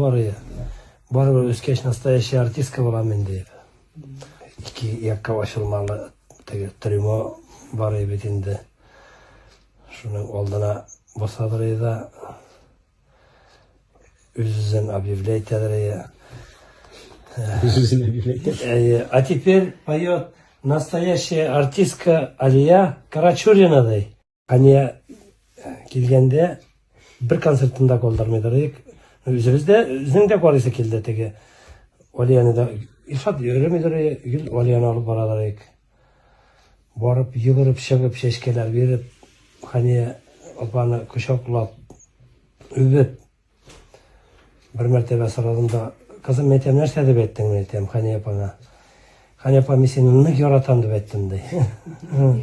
Бар иде. Барыбер үскәч настоящий артистка булам мин дип. Ике якка ачылмалы теге трюмо бар иде бит инде. Шуның алдына басадыр иде дә үз-үзен объявлять итәдер иде. Үз-үзен объявлять итә. А теперь поет настоящая артистка Алия Карачурина ди. Хания килгәндә бер концертын да калдырмыйдыр идек. Үзебез дә, үзенең дә карыйсы килде теге. Алияне дә Илшат йөремидер, гел Алияне алып баралар идек. Барып, йөгереп чыгып, чәчкәләр биреп, Хания апаны кочаклап, үбеп, Бер мәртәбә сорадым да, кызым, мин әйтәм, нәрсә дип әйттең, мин әйтәм, Хәния апаңа. Хәния апа, мин сине нык яратам дип әйттем, ди. Ну,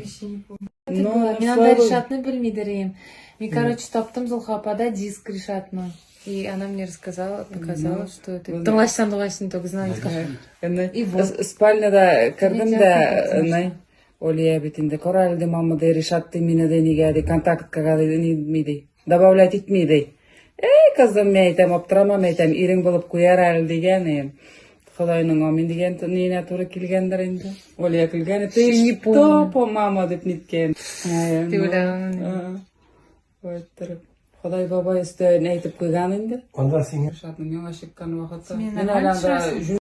мин анда Ришатны белмидер идем. Мин, короче, таптым Зулха апада диск Ришатның. И она мне рассказала, показала, что это. Тыңлаш сандугачны только знаю. И вот. Спальняда кердем дә, ни, Олия бит инде, кара әле, ди, мама, ди, Ришат, ди, мине, ди, нигә, ди, контактка, ди, ни, ди. Добавлять итми, ди. Эй, кызым, мин әйтәм, аптырама, мин әйтәм, ирең булып куяр әле дигән идем. Ходайның амин дигән ниенә туры килгәндер инде. Оля көлгән, ты что, по мама дип ниткән. Дип уйлаган. Торып. Ходай бабай өстен әйтеп куйган инде. Анда сиңа Шатның яңа чыккан вакыты. Мин Мин әле анда